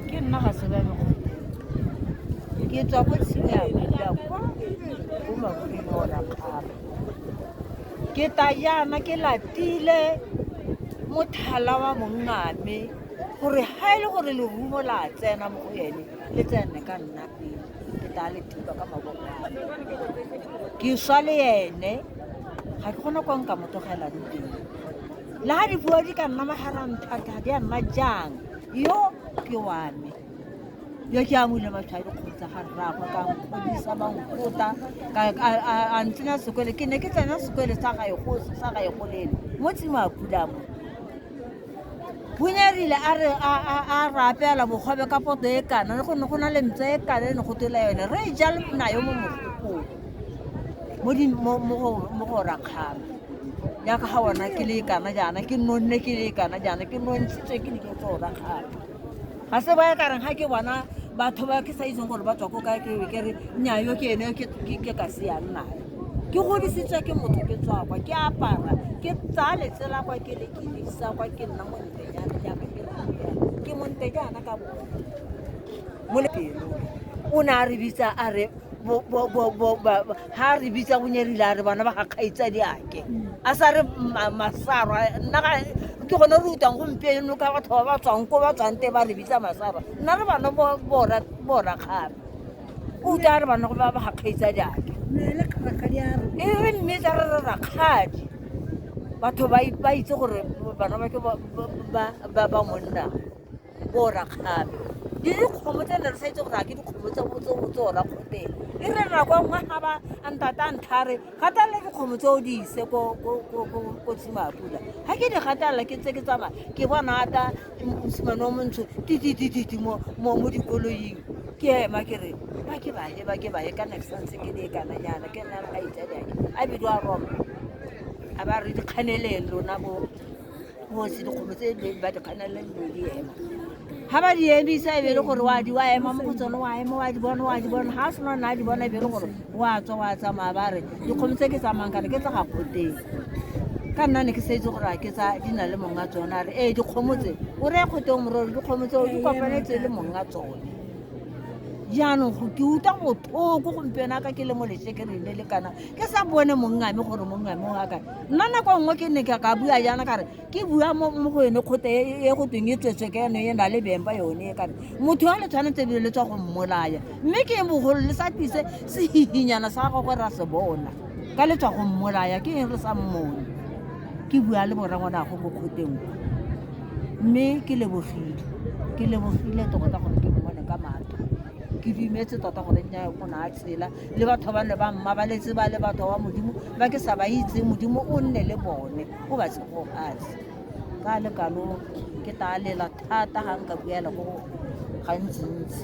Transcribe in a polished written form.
Ke nna ga se ba me ke tswa ko tshimya kwa ko magodimo rakgaba. Ke ta jaana ke latile mothala wa mongame gore ga e le gore lerumo la tsena mo go ene le tsene ka nna pele, ke tla le thiba ka mabogo a me. Ke swa le ene, ga ke gona kwa nka mo tlogelang teng. Le ga dipuo di ka nna magarangthata di a nna jang, yo ke wa me. Yo ke amule matlho a dikgomo tsa ga rraagwe, ka nkgodisa, ba nkgota, a ntsenya sekole. Ke ne ke tsena sekole sa gaegolele mo Tshimapula mo. Bonyarile a re a re apeela bogobe ka poto e kana, go ne go na le ntsa e kana e ne go tela yone, re ja nayo mo mogopong mo go rakgama. Jaaka ga bona ke le kana jaana, ke nonne ke le kana jaana, ke nontshitswe ke dijo tse o rakgama. Ga se ba e ka reng ga ke bona batho ba ke sa itseng gore ba tswa ko kae, ke be ke re nnyaa, yo ke ene ke ka siang nae. Ke godisitswe ke motho, ke tswa kwa, ke apara, ke tsaya letsela kwa, ke le ke isa kwa, ke nna montenyana jaaka ke re ke monte jaana ka bone. Mo pelo o ne a re bitsa a re ga re bitsa Bonyerile a re bana ba ga kgaitsadi ake, a sa re masarwa. Nna ke gone re utang gompieno ka batho ba ba tswang ko ba tswang teng ba re bitsa masarwa. Nna re bana bo rakgame, o utlwa a re bana ba ga kgaitsadi ake, e re mmitsa re re rakgadi. Batho ba itse gore bana ba ke ba monna bo rakgame le dikgomo tse ne re sa itse gore a ke dikgomo tse rakgoteng. E re nako nngwe ga ba ntata nthare gatelela dikgomo tseo di ise ko Tshimapula, ga ke di gatelela ke ntse ke tsamaya, ke bona ata mosimane o montsho tititititi mo dikoloing. Ke ema ke re ba ke bahe, ba ke bahe, ka ne ke santse ke le kananyana, ke nna kgaitsadiake a bidiwa Roma, a ba re dikganeleng lona bo kgosi dikgomo tse ba di kganeleng lo di ema. Ga ba di emisa e be le gore wa di wa ema mo go tsone, wa ema wa di bona, wa di bona, ga a sena nna a di bona e be le gore wa tswa wa tsamaya. Ba re dikgomo tse ke tsamayang kana ke tsa ga kgoteng, ka nna ne ke sa itse gore a ke tsa di na le monga tsone. A re ee, dikgomo tse o reye kgoteng mororo, dikgomo tseo di kopanetse le monga tsone. Jaanong ke utlwa botlhoko gompieno ka ke le mo lešekereng le le kana ke sa bone mongame gore mongame wa ka. Nna nako nngwe ke ne ka bua jaana ka re ke bua mo go yone kgotla e go tweng e tswetswe ke yone e na le beng ba yone, ka re motho wa le tshwanetse ebile le tswa go mmolaya, mme ke bogolo le sa tlise sehihinyana sa gagwe ra se bona ka le tswa go mmolaya, ke eng re sa mmone? Ke bua le borangwanago ko kgoteng kwa, mme ke lebogile, ke lebogile tota gore ke mmone ka matlho. Ke dumetse tota gore nnya o ne a tshela le batho ba ne ba mmabaletse, ba le batho ba Modimo ba ke sa ba itseng. Modimo o nne le bone, o ba tshegogatse ka lekalo. Ke tla lela thata ga nka buela ko gantsintsi.